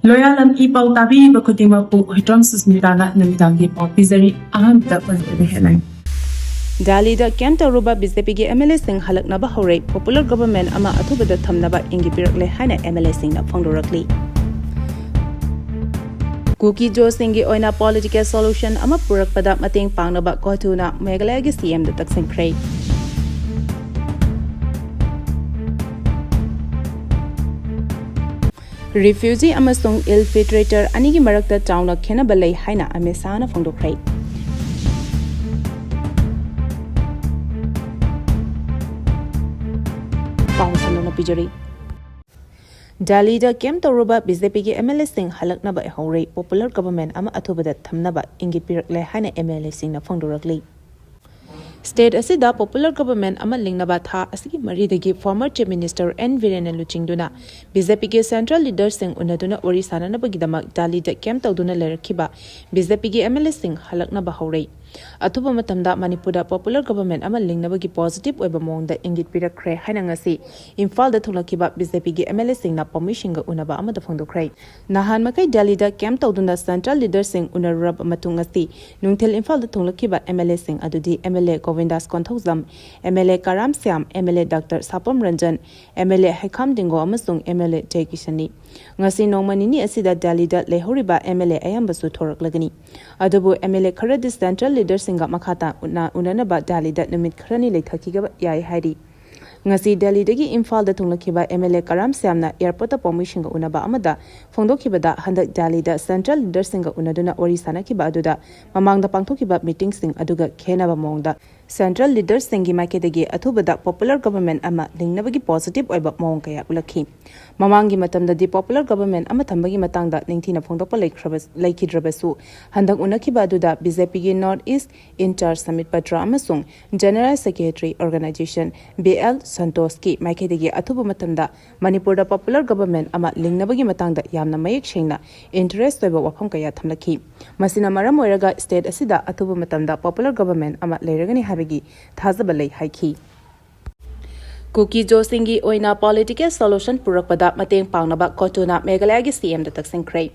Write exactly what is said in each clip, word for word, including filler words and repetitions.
ꯂꯣꯌꯥꯂꯝ E ꯄꯥꯎ ꯇꯥꯕꯤꯔꯤꯕ ꯈꯨꯗꯤꯡꯃꯛꯄꯨ ꯍꯨꯏꯗ꯭ꯔꯣꯝ ꯁꯨꯁꯃꯤꯇꯥꯅ ꯅꯨꯃꯤꯗꯥꯡꯒꯤ ꯄꯥꯎ ꯄꯤꯖꯔꯤ꯫ ꯑꯍꯥꯟꯕꯗ ꯃꯅꯤꯄꯨꯔꯤ headline꯫ ꯗꯦꯜꯂꯤꯗ ꯀꯦꯝꯞ ꯇꯧꯔꯨꯕ ꯕꯤ ꯖꯦ ꯄꯤꯒꯤ ꯑꯦꯝ ꯑꯦꯜ ꯑꯦꯁꯤꯡ ꯍꯜꯂꯛꯅꯕ ꯍꯧꯔꯦ, ꯄꯣꯄꯨꯂꯔ ꯒꯚꯔꯟꯃꯦꯟꯠ ꯑꯃ ꯑꯊꯨꯕꯗ ꯊꯝꯅꯕ ꯏꯪꯒꯤꯠ ꯄꯤꯔꯛꯂꯦ ꯍꯥꯏꯅ ꯑꯦꯝ ꯑꯦꯜ ꯑꯦꯁꯤꯡꯅ ꯐꯣꯡꯗꯣꯔꯛꯂꯤ꯫ ꯀꯨꯀꯤ ꯖꯣꯁꯤꯡꯒꯤ ꯑꯣꯏꯅ ꯄꯣꯂꯤꯇꯤꯀꯦꯜ ꯁꯣꯂꯨꯁꯟ ꯑꯃ ꯄꯨꯔꯛꯄꯗ ꯃꯇꯦꯡ ꯄꯥꯡꯅꯕ ꯀꯣꯊꯨꯅ ꯃꯦꯘꯥꯂꯌꯒꯤ ꯁꯤ ꯑꯦꯝꯗ ꯇꯛꯁꯤꯟꯈ꯭ꯔꯦ꯫ ꯔꯤꯐ꯭ꯌꯨꯖꯤ ꯑꯃꯁꯨꯡ ꯏꯟꯐꯤꯜꯇ꯭ꯔꯦꯇꯔ ꯑꯅꯤꯒꯤ ꯃꯔꯛꯇ ꯆꯥꯎꯅ ꯈꯦꯟꯅꯕ ꯂꯩ ꯍꯥꯏꯅ ꯑꯃꯤꯠ ꯁꯥꯍꯅ ꯐꯣꯡꯗꯣꯛꯈ꯭ꯔꯦ꯫ ꯄꯥꯎ ꯁꯟꯗꯣꯛꯅ ꯄꯤꯖꯔꯤ꯫ ꯗꯦꯜꯂꯤꯗ ꯀꯦꯝꯞ ꯇꯧꯔꯨꯕ ꯕꯤ ꯖꯦ ꯄꯤꯒꯤ ꯑꯦꯝ ꯑꯦꯜ ꯑꯦꯁꯤꯡ ꯍꯜꯂꯛꯅꯕ ꯍꯧꯔꯦ, ꯄꯣꯄꯨꯂꯔ ꯒꯚꯔꯟꯃꯦꯟꯠ ꯑꯃ ꯑꯊꯨꯕꯗ ꯊꯝꯅꯕ ꯏꯪꯒꯤꯠ ꯄꯤꯔꯛꯂꯦ ꯍꯥꯏꯅ ꯑꯦꯝ ꯑꯦꯜ ꯑꯦꯁꯤꯡꯅ ꯐꯣꯡꯗꯣꯔꯛꯂꯤ꯫ ꯁ꯭ꯇꯦꯠ ꯑꯁꯤꯗ ꯄꯣꯄꯨꯂꯔ ꯒꯚꯔꯟꯃꯦꯟꯠ ꯑꯃ ꯂꯤꯡꯅꯕ ꯊꯥ ꯑꯁꯤꯒꯤ ꯃꯔꯤꯗꯒꯤ ꯐꯣꯔꯃꯔ ꯆꯤꯐ ꯃꯤꯅꯤꯁꯇꯔ ꯑꯦꯟ ꯕꯤꯔꯦꯟꯅ ꯂꯨꯆꯤꯡꯗꯨꯅ ꯕꯤ ꯖꯦ ꯄꯤꯒꯤ ꯁꯦꯟꯇ꯭ꯔꯦꯜ ꯂꯤꯗꯔꯁꯤꯡ ꯎꯅꯗꯨꯅ ꯋꯥꯔꯤ ꯁꯥꯅꯅꯕꯒꯤꯗꯃꯛ ꯗꯦꯜꯂꯤꯗ ꯀꯦꯝꯞ ꯇꯧꯗꯨꯅ ꯂꯩꯔꯛꯈꯤꯕ ꯕꯤ ꯖꯦ ꯄꯤꯒꯤ ꯑꯦꯝ ꯑꯦꯜ ꯑꯦꯁꯤꯡ ꯍꯜꯂꯛꯅꯕ ꯍꯧꯔꯦ꯫ ꯑꯊꯨꯕ ꯃꯇꯝꯗ ꯃꯅꯤꯄꯨꯔꯗ ꯄꯣꯄꯨꯂꯔ ꯒꯚꯔꯟꯃꯦꯟꯠ ꯑꯃ ꯂꯤꯡꯅꯕꯒꯤ ꯄꯣꯖꯤꯇꯤꯚ ꯑꯣꯏꯕ ꯃꯑꯣꯡꯗ ꯏꯪꯒꯤꯠ ꯄꯤꯔꯛꯈ꯭ꯔꯦ ꯍꯥꯏꯅ ꯉꯁꯤ ꯏꯝꯐꯥꯜꯗ ꯊꯨꯡꯂꯛꯈꯤꯕ ꯕꯤ ꯖꯦ ꯄꯤꯒꯤ ꯑꯦꯝ ꯑꯦꯜ ꯑꯦꯁꯤꯡꯅ ꯄꯥꯎꯃꯤꯁꯤꯡꯒ ꯎꯅꯕ ꯑꯃꯗ ꯐꯣꯡꯗꯣꯛꯈ꯭ꯔꯦ꯫ ꯅꯍꯥꯟ ꯃꯈꯩ ꯗꯦꯜꯂꯤꯗ ꯀꯦꯝꯞ ꯇꯧꯗꯨꯅ ꯁꯦꯟꯇ꯭ꯔꯦꯜ ꯂꯤꯗꯔꯁꯤꯡ ꯎꯅꯔꯨꯔꯕ ꯃꯇꯨꯡ ꯉꯁꯤ ꯅꯨꯡꯊꯤꯜ ꯏꯝꯐꯥꯜꯗ ꯊꯨꯡꯂꯛꯈꯤꯕ ꯑꯦꯝ ꯑꯦꯜ ꯑꯦꯁꯤꯡ ꯑꯗꯨꯗꯤ M L A Govindas Konthoujam, M L A Karam Shyam, M L A doctor Sapam Ranjan, M L A Heikham Dingo ꯑꯃꯁꯨꯡ ꯑꯦꯝ ꯑꯦꯜ ꯑꯦ ꯖꯦ ꯀꯤꯁꯟꯅꯤ꯫ ꯉꯁꯤ ꯅꯣꯡꯃ ꯅꯤꯅꯤ ꯑꯁꯤꯗ ꯗꯦꯜꯂꯤꯗ ꯂꯩꯍꯧꯔꯤꯕ ꯑꯦꯝ ꯑꯦꯜ ꯑꯦ ꯑꯌꯥꯝꯕꯁꯨ ꯊꯣꯔꯛꯂꯒꯅꯤ꯫ ꯑꯗꯨꯕꯨ ꯑꯦꯝ ꯑꯦꯜ ꯑꯦ ꯈꯔꯗꯤ ꯁꯦꯟꯇ꯭ꯔꯦꯜ ꯂꯤꯗꯔꯁꯤꯡꯒ ꯃꯈꯥ ꯇꯥꯅ ꯎꯅꯅꯕ ꯗꯦꯜꯂꯤꯗ ꯅꯨꯃꯤꯠ ꯈꯔꯅꯤ ꯂꯩꯊꯈꯤꯕ ꯌꯥꯏ ꯍꯥꯏꯔꯤ꯫ ꯉꯁꯤ ꯗꯦꯜꯂꯤꯗꯒꯤ ꯏꯝꯐꯥꯜꯗ ꯊꯨꯡꯂꯛꯈꯤꯕ ꯑꯦꯝ ꯑꯦꯜ ꯑꯦ ꯀꯔꯥꯝ ꯁ꯭ꯌꯥꯝꯅ ꯑꯦꯌꯔꯄꯣꯔꯠꯇ ꯄꯥꯎꯃꯤꯁꯤꯡꯒ ꯎꯅꯕ ꯑꯃꯗ ꯐꯣꯡꯗꯣꯛꯈꯤꯕꯗ, ꯍꯟꯗꯛ ꯗꯦꯜꯂꯤꯗ ꯁꯦꯟꯇ꯭ꯔꯦꯜ ꯂꯤꯗꯔꯁꯤꯡꯒ ꯎꯅꯗꯨꯅ ꯋꯥꯔꯤ ꯁꯥꯅꯈꯤꯕ ꯑꯗꯨꯗ ꯃꯃꯥꯡꯗ ꯄꯥꯡꯊꯣꯛꯈꯤꯕ ꯃꯤꯇꯤꯡꯁꯤꯡ ꯑꯗꯨꯒ ꯈꯦꯟꯅꯕ ꯃꯑꯣꯡꯗ ꯁꯦꯟꯇ꯭ꯔꯦꯜ ꯂꯤꯗꯔꯁꯤꯡꯒꯤ ꯃꯥꯏꯀꯩꯗꯒꯤ ꯑꯊꯨꯕꯗ ꯄꯣꯄꯨꯂꯔ ꯒꯚꯔꯟꯃꯦꯟꯠ ꯑꯃ ꯂꯤꯡꯅꯕꯒꯤ ꯄꯣꯖꯤꯇꯤꯚ ꯑꯣꯏꯕ ꯃꯑꯣꯡ ꯀꯌꯥ ꯎꯠꯂꯛꯈꯤ꯫ ꯃꯃꯥꯡꯒꯤ ꯃꯇꯝꯗꯗꯤ ꯄꯣꯄꯨꯂꯔ ꯒꯚꯔꯟꯃꯦꯟꯠ ꯑꯃ ꯊꯝꯕꯒꯤ ꯃꯇꯥꯡꯗ ꯅꯤꯡꯊꯤꯅ ꯐꯣꯡꯗꯣꯛꯄ ꯂꯩꯈ꯭ꯔꯕ-, ꯂꯩꯈꯤꯗ꯭ꯔꯕꯁꯨ, ꯍꯟꯗꯛ ꯎꯅꯈꯤꯕ ꯑꯗꯨꯗ ꯕꯤ ꯖꯦ ꯄꯤꯒꯤ north east in charge Sambit Patra ꯑꯃꯁꯨꯡ general secretary organisation B L ꯁꯟꯇꯣꯁꯀꯤ ꯃꯥꯏꯀꯩꯗꯒꯤ ꯑꯊꯨꯕ ꯃꯇꯝꯗ ꯃꯅꯤꯄꯨꯔꯗ ꯄꯣꯄꯨꯂꯔ ꯒꯚꯔꯟꯃꯦꯟꯠ ꯑꯃ ꯂꯤꯡꯅꯕꯒꯤ ꯃꯇꯥꯡꯗ ꯌꯥꯝꯅ ꯃꯌꯦꯛ ꯁꯦꯡꯅ ꯏꯟꯇꯔꯦꯁ ꯑꯣꯏꯕ ꯋꯥꯐꯝ ꯀꯌꯥ ꯊꯝꯂꯛꯈꯤ꯫ ꯃꯁꯤꯅ ꯃꯔꯝ ꯑꯣꯏꯔꯒ ꯁ꯭ꯇꯦꯠ ꯑꯁꯤꯗ ꯑꯊꯨꯕ ꯃꯇꯝꯗ ꯄꯣꯄꯨꯂꯔ ꯒꯚꯔꯟꯃꯦꯟꯠ ꯑꯃ ꯂꯩꯔꯒꯅꯤ ꯍꯥꯏꯕꯒꯤ ꯊꯥꯖꯕ ꯂꯩ ꯍꯥꯏꯈꯤ꯫ ꯀꯨꯀꯤ-ꯖꯣꯁꯤꯡꯒꯤ ꯑꯣꯏꯅ political solution ꯄꯨꯔꯛꯄꯗ ꯃꯇꯦꯡ ꯄꯥꯡꯅꯕ ꯀꯣꯇꯨꯅ ꯃꯦꯘꯥꯂꯌꯒꯤ ꯁꯤ ꯑꯦꯝꯗ ꯇꯛꯁꯤꯟꯈ꯭ꯔꯦ꯫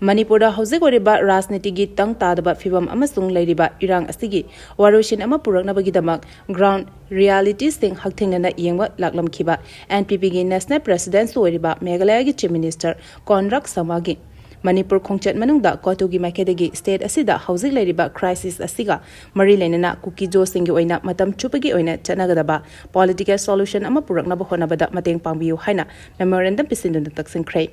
ꯃꯅꯤꯄꯨꯔꯗ ꯍꯧꯖꯤꯛ ꯑꯣꯏꯔꯤꯕ ꯔꯥꯖꯅꯤꯇꯤꯒꯤ ꯇꯪ ꯇꯥꯗꯕ ꯐꯤꯕꯝ ꯑꯃꯁꯨꯡ ꯂꯩꯔꯤꯕ ꯏꯔꯥꯡ ꯑꯁꯤꯒꯤ ꯋꯥꯔꯣꯏꯁꯤꯟ ꯑꯃ ꯄꯨꯔꯛꯅꯕꯒꯤꯗꯃꯛ ground realityꯁꯤꯡ ꯍꯛꯊꯦꯡꯅꯅ ꯌꯦꯡꯕ ꯂꯥꯛꯂꯝꯈꯤꯕ ꯑꯦꯟ ꯄꯤ ꯄꯤꯒꯤ national presidentꯁꯨ ꯑꯣꯏꯔꯤꯕ ꯃꯦꯘꯥꯂꯌꯒꯤ chief minister ꯀꯣꯟꯔꯥꯛ ꯁꯪꯃꯥꯒꯤ ꯃꯅꯤꯄꯨꯔ ꯈꯣꯡꯆꯠ ꯃꯅꯨꯡꯗ ꯀꯣꯇꯨꯒꯤ ꯃꯥꯏꯀꯩꯗꯒꯤ state ꯑꯁꯤꯗ ꯍꯧꯖꯤꯛ ꯂꯩꯔꯤꯕ crisis ꯑꯁꯤꯒ ꯃꯔꯤ ꯂꯩꯅꯅ ꯀꯨꯀꯤ-ꯖꯣꯁꯤꯡꯒꯤ ꯑꯣꯏꯅ ꯃꯇꯝ ꯆꯨꯞꯄꯒꯤ ꯑꯣꯏꯅ ꯆꯠꯅꯒꯗꯕ political solution ꯑꯃ ꯄꯨꯔꯛꯅꯕ ꯍꯣꯠꯅꯕꯗ ꯃꯇꯦꯡ ꯄꯥꯡꯕꯤꯌꯨ ꯍꯥꯏꯅ memorandum ꯄꯤꯁꯤꯟꯗꯨꯅ ꯇꯛꯁꯤꯟꯈ꯭ꯔꯦ꯫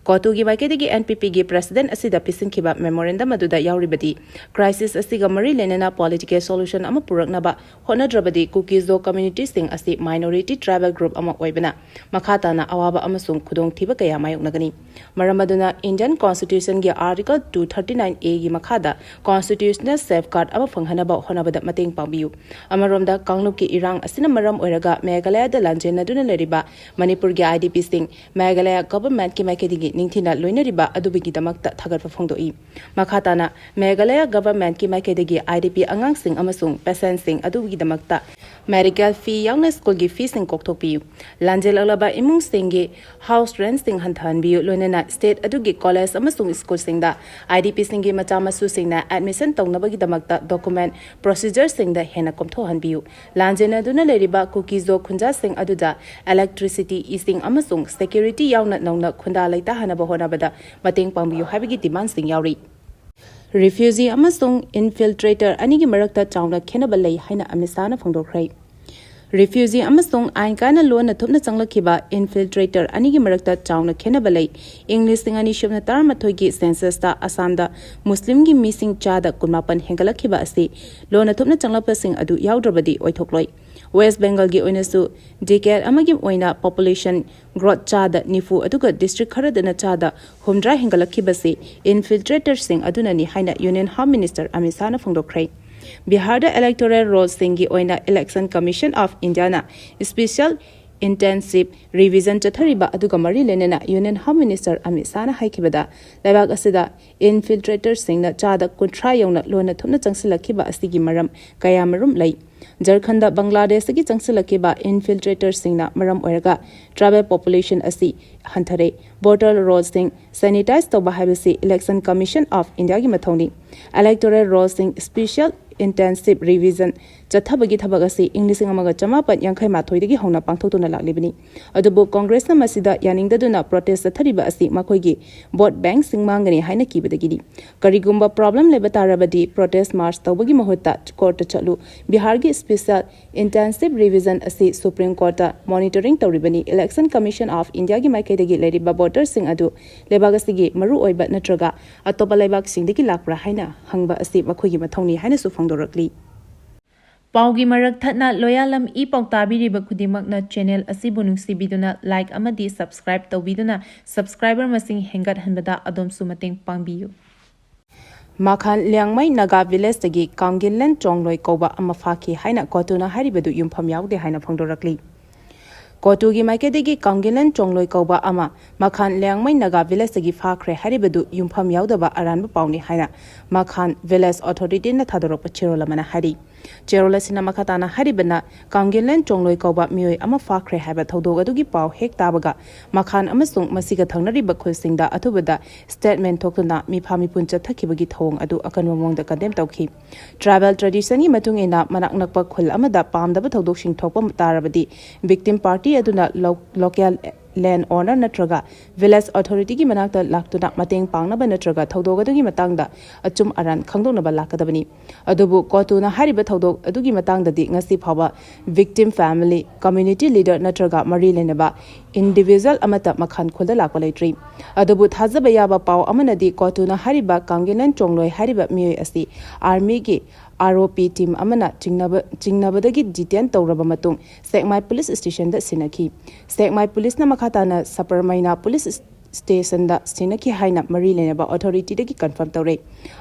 ꯀꯣꯇꯨꯒꯤ ꯃꯥꯏꯀꯩꯗꯒꯤ ꯑꯦꯟ ꯄꯤ ꯄꯤꯒꯤ president ꯑꯁꯤꯗ ꯄꯤꯁꯤꯟꯈꯤꯕ memorandum ꯑꯗꯨꯗ ꯌꯥꯎꯔꯤꯕꯗꯤ, crisis ꯑꯁꯤꯒ ꯃꯔꯤ ꯂꯩꯅꯅ political solution ꯑꯃ ꯄꯨꯔꯛꯅꯕ ꯍꯣꯠꯅꯗ꯭ꯔꯕꯗꯤ ꯀꯨꯀꯤ-ꯖꯣ communityꯁꯤꯡ ꯑꯁꯤ minority tribal group ꯑꯃ ꯑꯣꯏꯕꯅ ꯃꯈꯥ ꯇꯥꯅ ꯑꯋꯥꯕ ꯑꯃꯁꯨꯡ ꯈꯨꯗꯣꯡꯊꯤꯕ ꯀꯌꯥ ꯃꯥꯌꯣꯛꯅꯒꯅꯤ꯫ ꯃꯔꯝ ꯑꯗꯨꯅ Indian Constitutionꯒꯤ Article two thirty nine Aꯒꯤ ꯃꯈꯥꯗ constitutional safeguard ꯑꯃ ꯐꯪꯍꯟꯅꯕ ꯍꯣꯠꯅꯕꯗ ꯃꯇꯦꯡ ꯄꯥꯡꯕꯤꯌꯨ꯫ ꯑꯃꯔꯣꯝꯗ, ꯀꯥꯡꯂꯨꯞꯀꯤ ꯏꯔꯥꯡ ꯑꯁꯤꯅ ꯃꯔꯝ ꯑꯣꯏꯔꯒ ꯃꯦꯘꯥꯂꯌꯗ ꯂꯥꯟꯖꯦꯟꯅꯗꯨꯅ ꯂꯩꯔꯤꯕ ꯃꯅꯤꯄꯨꯔꯒꯤ IDPꯁꯤꯡ ꯃꯦꯘꯥꯂꯌ governmentꯀꯤ ꯃꯥꯏꯀꯩꯗꯒꯤ ꯅꯤꯡꯊꯤꯅ ꯂꯣꯏꯅꯔꯤꯕ ꯑꯗꯨꯒꯤꯗꯃꯛꯇ ꯊꯥꯒꯠꯄ ꯐꯣꯡꯗꯣꯛꯏ꯫ ꯃꯈꯥ ꯇꯥꯅ, ꯃꯦꯘꯥꯂꯌ governmentꯀꯤ ꯃꯥꯏꯀꯩꯗꯒꯤ IDP ꯑꯉꯥꯡꯁꯤꯡ ꯑꯃꯁꯨꯡ patientꯁꯤꯡ ꯑꯗꯨꯒꯤꯗꯃꯛꯇ medical fee ꯌꯥꯎꯅ schoolꯒꯤ feeꯁꯤꯡ ꯀꯣꯛꯊꯣꯛꯄꯤꯌꯨ꯫ ꯂꯥꯟꯖꯦꯜꯂꯛꯂꯕ ꯏꯃꯨꯡꯁꯤꯡꯒꯤ house rentꯁꯤꯡ ꯍꯟꯊꯍꯟꯕꯤꯌꯨ, ꯂꯣꯏꯅꯅ state ꯑꯗꯨꯒꯤ college ꯑꯃꯁꯨꯡ schoolꯁꯤꯡꯗ IDPꯁꯤꯡꯒꯤ ꯃꯆꯥ ꯃꯁꯨꯁꯤꯡꯅ admission ꯇꯧꯅꯕꯒꯤꯗꯃꯛꯇ document procedureꯁꯤꯡꯗ ꯍꯦꯟꯅ ꯀꯣꯝꯊꯣꯛꯍꯟꯕꯤꯌꯨ꯫ ꯂꯥꯟꯖꯦꯟꯅꯗꯨꯅ ꯂꯩꯔꯤꯕ ꯀꯨꯀꯤ-ꯖꯣ ꯈꯨꯟꯖꯥꯁꯤꯡ ꯑꯗꯨꯗ electricity, ꯏꯁꯤꯡ ꯑꯃꯁꯨꯡ security ꯌꯥꯎꯅ ꯅꯧꯅ ꯈꯨꯟꯗꯥ ꯂꯩꯇꯥꯍꯟꯅꯕ ꯍꯣꯠꯅꯕꯗ ꯃꯇꯦꯡ ꯄꯥꯡꯕꯤꯌꯨ ꯍꯥꯏꯕꯒꯤ demandꯁꯤꯡ ꯌꯥꯎꯔꯤ꯫ Refugee ꯑꯃꯁꯨꯡ infiltrator ꯑꯅꯤꯒꯤ ꯃꯔꯛꯇ ꯆꯥꯎꯅ ꯈꯦꯠꯅꯕ ꯂꯩ ꯍꯥꯏꯅ ꯑꯃꯤꯠ ꯁꯥꯍꯅ ꯐꯣꯡꯗꯣꯛꯈ꯭ꯔꯦ꯫ Refugee ꯑꯃꯁꯨꯡ ꯑꯥꯏꯟ ꯀꯥꯏꯅ ꯂꯣꯟꯅ ꯊꯨꯞꯅ ꯆꯪꯂꯛꯈꯤꯕ infiltrator ꯑꯅꯤꯒꯤ ꯃꯔꯛꯇ ꯆꯥꯎꯅ ꯈꯦꯠꯅꯕ ꯂꯩ꯫ ꯏꯪ ꯂꯤꯁꯤꯡ ꯑꯅꯤ ꯁꯨꯞꯅ ꯇꯔꯥꯃꯥꯊꯣꯏꯒꯤ censusꯇ ꯑꯁꯥꯝꯗ ꯃꯨꯁꯂꯤꯝꯒꯤ ꯃꯤꯁꯤꯡ ꯆꯥꯗ ꯀꯨꯟꯃꯥꯄꯟ ꯍꯦꯟꯒꯠꯂꯛꯈꯤꯕ ꯑꯁꯤ ꯂꯣꯟꯅ ꯊꯨꯞꯅ ꯆꯪꯂꯛꯄꯁꯤꯡ ꯑꯗꯨ ꯌꯥꯎꯗ꯭ꯔꯕꯗꯤ ꯑꯣꯏꯊꯣꯛꯂꯣꯏ꯫ West Bengalꯒꯤ ꯑꯣꯏꯅꯁꯨ decade ꯑꯃꯒꯤ ꯑꯣꯏꯅ population growth ꯆꯥꯗ ꯅꯤꯐꯨ ꯑꯗꯨꯒ district ꯈꯔꯗꯅ ꯆꯥꯗ ꯍꯨꯝꯗ꯭ꯔꯥ ꯍꯦꯟꯒꯠꯂꯛꯈꯤꯕꯁꯤ infiltratorꯁꯤꯡ ꯑꯗꯨꯅꯅꯤ ꯍꯥꯏꯅ Union Home Minister Amit ꯁꯥꯍꯅ ꯐꯣꯡꯗꯣꯛꯈ꯭ꯔꯦ꯫ ꯕꯤꯍꯥꯔꯗ electoral rollꯁꯤꯡꯒꯤ ꯑꯣꯏꯅ Election Commission of Indiaꯅ special intensive revision ꯆꯠꯊꯔꯤꯕ ꯑꯗꯨꯒ ꯃꯔꯤ ꯂꯩꯅꯅ Union Home Minister ꯑꯃꯤꯠ ꯁꯥꯍꯅ ꯍꯥꯏꯈꯤꯕꯗ, ꯂꯩꯕꯥꯛ ꯑꯁꯤꯗ infiltratorꯁꯤꯡꯅ ꯆꯥꯗ ꯀꯨꯟꯊ꯭ꯔꯥ ꯌꯧꯅ ꯂꯣꯟꯅ ꯊꯨꯞꯅ ꯆꯪꯁꯤꯜꯂꯛꯈꯤꯕ ꯑꯁꯤꯒꯤ ꯃꯔꯝ ꯀꯌꯥꯃꯔꯨꯝ ꯂꯩ꯫ ꯖꯔꯈꯟꯗ ꯕꯪꯒ꯭ꯂꯥꯗꯦꯁꯇꯒꯤ ꯆꯪꯁꯤꯜꯂꯛꯈꯤꯕ ꯏꯟꯐꯤꯜꯇ꯭ꯔꯦꯇꯔꯁꯤꯡꯅ ꯃꯔꯝ ꯑꯣꯏꯔꯒ ꯇ꯭ꯔꯥꯏꯕꯦꯜ ꯄꯣꯄꯨꯂꯦꯁꯟ ꯑꯁꯤ ꯍꯟꯊꯔꯦ꯫ ꯕꯣꯔꯗꯔ ꯔꯣꯗꯁꯤꯡ ꯁꯦꯅꯤꯇꯥꯏꯖ ꯇꯧꯕ ꯍꯥꯏꯕꯁꯤ ꯏꯂꯦꯛꯁꯟ ꯀꯃꯤꯁꯟ ꯑꯣꯐ ꯏꯟꯗꯤꯌꯥꯒꯤ ꯃꯊꯧꯅꯤ꯫ ꯏꯂꯦꯛꯇꯣꯔꯦꯜ ꯔꯣꯜꯁꯤꯡ ꯁ꯭ꯄꯦꯁꯤꯌꯦꯜ ꯏꯟꯇꯦꯟꯁꯤꯚ ꯔꯤꯚꯤꯖꯟ ꯆꯠꯊꯕꯒꯤ ꯊꯕꯛ ꯑꯁꯤ ꯏꯪ ꯂꯤꯁꯤꯡ ꯑꯃꯒ ꯆꯃꯥꯄꯟ ꯌꯥꯡꯈꯩ ꯃꯥꯊꯣꯏꯗꯒꯤ ꯍꯧꯅ ꯄꯥꯡꯊꯣꯛꯇꯨꯅ ꯂꯥꯛꯂꯤꯕꯅꯤ꯫ ꯑꯗꯨꯕꯨ ꯀꯣꯡꯒ꯭ꯔꯦꯁꯅ ꯃꯁꯤꯗ ꯌꯥꯅꯤꯡꯗꯗꯨꯅ ꯄ꯭ꯔꯣꯇꯦꯁ ꯆꯠꯊꯔꯤꯕ ꯑꯁꯤ ꯃꯈꯣꯏꯒꯤ ꯚꯣꯠ ꯕꯦꯡꯛꯁꯤꯡ ꯃꯥꯡꯒꯅꯤ ꯍꯥꯏꯅ ꯀꯤꯕꯗꯒꯤꯅꯤ꯫ ꯀꯔꯤꯒꯨꯝꯕ ꯄ꯭ꯔꯣꯕ꯭ꯂꯦꯝ ꯂꯩꯕ ꯇꯥꯔꯕꯗꯤ ꯄ꯭ꯔꯣꯇꯦꯁ ꯃꯥꯔꯆ ꯇꯧꯕꯒꯤ ꯃꯍꯨꯠꯇ ꯀꯣꯔꯠꯇ ꯆꯠꯂꯨ꯫ ꯕꯤꯍꯥꯔꯒꯤ ꯁ꯭ꯄꯦꯁꯤꯌꯦꯜ ꯏꯟꯇꯦꯟꯁꯤꯚ ꯔꯤꯚꯤꯖꯟ ꯑꯁꯤ ꯁꯨꯄ꯭ꯔꯤꯝ ꯀꯣꯔꯠꯇ ꯃꯣꯅꯤꯇꯔꯤꯡ ꯇꯧꯔꯤꯕꯅꯤ꯫ ꯏꯂꯦꯛꯁꯟ ꯀꯃꯤꯁꯟ ꯑꯣꯐ ꯏꯟꯗꯤꯌꯥꯒꯤ ꯃꯥꯏꯀꯩꯗꯒꯤ ꯂꯩꯔꯤꯕ ꯚꯣꯇꯔꯁꯤꯡ ꯑꯗꯨ ꯂꯩꯕꯥꯛ ꯑꯁꯤꯒꯤ ꯃꯔꯨꯑꯣꯏꯕ ꯅꯠꯇ꯭ꯔꯒ ꯑꯇꯣꯞꯄ ꯂꯩꯕꯥꯛꯁꯤꯡꯗꯒꯤ ꯂꯥꯛꯄ꯭ꯔꯥ ꯍꯥꯏꯅ ꯍꯪꯕ ꯑꯁꯤ ꯃꯈꯣꯏꯒꯤ ꯃꯊꯧꯅꯤ ꯍꯥꯏꯅꯁꯨ ꯐꯣꯡꯗꯣꯔꯛꯂꯤ꯫ ꯄꯥꯎꯒꯤ ꯃꯔꯛ ꯊꯠꯅ ꯂꯣꯌꯥꯂꯝ ꯏ ꯄꯥꯎ ꯇꯥꯕꯤꯔꯤꯕ ꯈꯨꯗꯤꯡꯃꯛꯅ ꯆꯦꯅꯦꯜ ꯑꯁꯤꯕꯨ ꯅꯨꯡꯁꯤꯕꯤꯗꯨꯅ ꯂꯥꯏꯛ ꯑꯃꯗꯤ ꯁꯕꯁꯀ꯭ꯔꯥꯏꯕ ꯇꯧꯕꯤꯗꯨꯅ ꯁꯕꯁꯀ꯭ꯔꯥꯏꯕꯔ ꯃꯁꯤꯡ ꯍꯦꯟꯒꯠꯍꯟꯕꯗ ꯑꯗꯣꯝꯁꯨ ꯃꯇꯦꯡ ꯄꯥꯡꯕꯤꯌꯨ꯫ ꯃꯈꯥꯟ ꯂꯤꯌꯥꯡꯃꯩ ꯅꯥꯒꯥ ꯚꯤꯂꯦꯖꯇꯒꯤ ꯀꯥꯡꯒꯤꯟꯂꯦꯟ ꯆꯣꯡꯂꯣꯏ ꯀꯧꯕ ꯑꯃ ꯐꯥꯈꯤ ꯍꯥꯏꯅ ꯀꯣꯇꯨꯅ ꯍꯥꯏꯔꯤꯕꯗꯨ ꯌꯨꯝꯐꯝ ꯌꯥꯎꯗꯦ ꯍꯥꯏꯅ ꯐꯣꯡꯗꯣꯔꯛꯂꯤ꯫ ꯀꯣꯇꯨꯒꯤ ꯃꯥꯏꯀꯩꯗꯒꯤ ꯀꯥꯡꯒꯤꯟꯂꯦꯟ ꯆꯣꯡꯂꯣꯏ ꯀꯧꯕ ꯑꯃ ꯃꯈꯥꯟ ꯂꯤꯌꯥꯡꯃꯩ ꯅꯥꯒꯥ ꯚꯤꯂꯦꯖꯇꯒꯤ ꯐꯥꯈ꯭ꯔꯦ ꯍꯥꯏꯔꯤꯕꯗꯨ ꯌꯨꯝꯐꯝ ꯌꯥꯎꯗꯕ ꯑꯔꯥꯟꯕ ꯄꯥꯎꯅꯤ ꯍꯥꯏꯅ ꯃꯈꯥꯟ ꯚꯤꯂꯦꯖ ꯑꯣꯊꯣꯔꯤꯇꯤꯅ ꯊꯥꯗꯣꯔꯛꯄ ꯆꯦꯔꯣꯜ ꯑꯃꯅ ꯍꯥꯏꯔꯤ꯫ ꯆꯦꯔꯣꯜ ꯑꯁꯤꯅ ꯃꯈꯥ ꯇꯥꯅ ꯍꯥꯏꯔꯤꯕꯅ, ꯀꯥꯡꯒꯤꯟꯂꯦꯟ ꯆꯣꯡꯂꯣꯏ ꯀꯧꯕ ꯃꯤꯑꯣꯏ ꯑꯃ ꯐꯥꯈ꯭ꯔꯦ ꯍꯥꯏꯕ ꯊꯧꯗꯣꯛ ꯑꯗꯨꯒꯤ ꯄꯥꯎ ꯍꯦꯛ ꯇꯥꯕꯒ ꯃꯈꯥꯟ ꯑꯃꯁꯨꯡ ꯃꯁꯤꯒ ꯊꯪꯅꯔꯤꯕ ꯈꯨꯜꯁꯤꯡꯗ ꯑꯊꯨꯕꯗ ꯁ꯭ꯇꯦꯠꯃꯦꯟ ꯊꯣꯛꯇꯨꯅ ꯃꯤꯐꯥ ꯃꯤꯄꯨꯟ ꯆꯠꯊꯈꯤꯕꯒꯤ ꯊꯧꯑꯣꯡ ꯑꯗꯨ ꯑꯀꯟꯕ ꯃꯑꯣꯡꯗ ꯀꯟꯗꯦꯝ ꯇꯧꯈꯤ꯫ ꯇ꯭ꯔꯥꯏꯕꯦꯜ ꯇ꯭ꯔꯦꯗꯤꯁꯟꯒꯤ ꯃꯇꯨꯡ ꯏꯟꯅ ꯃꯅꯥꯛ ꯅꯛꯄ ꯈꯨꯜ ꯑꯃꯗ ꯄꯥꯝꯗꯕ ꯊꯧꯗꯣꯛꯁꯤꯡ ꯊꯣꯛꯄ ꯇꯥꯔꯕꯗꯤ ꯚꯤꯛꯇꯤꯝ ꯄꯥꯔꯇꯤ ꯑꯗꯨꯅ ꯂꯣ-, ꯂꯣꯀꯦꯜ ꯂꯦꯟ ꯑꯣꯅꯔ ꯅꯠꯇ꯭ꯔꯒ ꯚꯤꯂꯦꯖ ꯑꯣꯊꯣꯔꯤꯇꯤꯒꯤ ꯃꯅꯥꯛꯇ ꯂꯥꯛꯇꯨꯅ ꯃꯇꯦꯡ ꯄꯥꯡꯅꯕ ꯅꯠꯇ꯭ꯔꯒ ꯊꯧꯗꯣꯛ ꯑꯗꯨꯒꯤ ꯃꯇꯥꯡꯗ ꯑꯆꯨꯝ ꯑꯔꯥꯟ ꯈꯪꯗꯣꯛꯅꯕ ꯂꯥꯛꯀꯗꯕꯅꯤ꯫ ꯑꯗꯨꯕꯨ ꯀꯣꯇꯨꯅ ꯍꯥꯏꯔꯤꯕ ꯊꯧꯗꯣꯛ ꯑꯗꯨꯒꯤ ꯃꯇꯥꯡꯗꯗꯤ ꯉꯁꯤ ꯐꯥꯎꯕ ꯚꯤꯛꯇꯤꯝ ꯐꯦꯃꯤꯂꯤ, ꯀꯝꯃ꯭ꯌꯨꯅꯤꯇꯤ ꯂꯤꯗꯔ ꯅꯠꯇ꯭ꯔꯒ ꯃꯔꯤ ꯂꯩꯅꯕ ꯏꯟꯗꯤꯚꯤꯖꯨꯋꯦꯜ ꯑꯃꯠꯇ ꯃꯈꯥꯟ ꯈꯨꯜꯗ ꯂꯥꯛꯄ ꯂꯩꯇ꯭ꯔꯤ꯫ ꯑꯗꯨꯕꯨ ꯊꯥꯖꯕ ꯌꯥꯕ ꯄꯥꯎ ꯑꯃꯅꯗꯤ ꯀꯣꯇꯨꯅ ꯍꯥꯏꯔꯤꯕ ꯀꯥꯡꯒꯤꯟꯂꯦꯟ ꯆꯣꯡꯂꯣꯏ ꯍꯥꯏꯔꯤꯕ ꯃꯤꯑꯣꯏ ꯑꯁꯤ ꯑꯥꯔꯃꯤꯒꯤ ꯑꯥꯔ ꯑꯣ ꯄꯤ ꯇꯤꯝ ꯑꯃꯅ ꯆꯤꯡꯅꯕ, ꯆꯤꯡꯅꯕꯗꯒꯤ ꯗꯤꯇꯦꯟ ꯇꯧꯔꯕ ꯃꯇꯨꯡ ꯁꯦꯛꯃꯥꯏ ꯄꯨꯂꯤꯁ ꯁ꯭ꯇꯦꯁꯟꯗ ꯁꯤꯟꯅꯈꯤ꯫ ꯁꯦꯛꯃꯥꯏ ꯄꯨꯂꯤꯁꯅ ꯃꯈꯥ ꯇꯥꯅ ꯁꯄꯔꯃꯩꯅꯥ ꯄꯨꯂꯤꯁ ꯁ꯭ꯇꯦꯁꯟꯗ ꯁꯤꯟꯅꯈꯤ ꯍꯥꯏꯅ ꯃꯔꯤ ꯂꯩꯅꯕ ꯑꯣꯊꯣꯔꯤꯇꯤꯗꯒꯤ ꯀꯟꯐꯥꯔꯝ ꯇꯧꯔꯦ꯫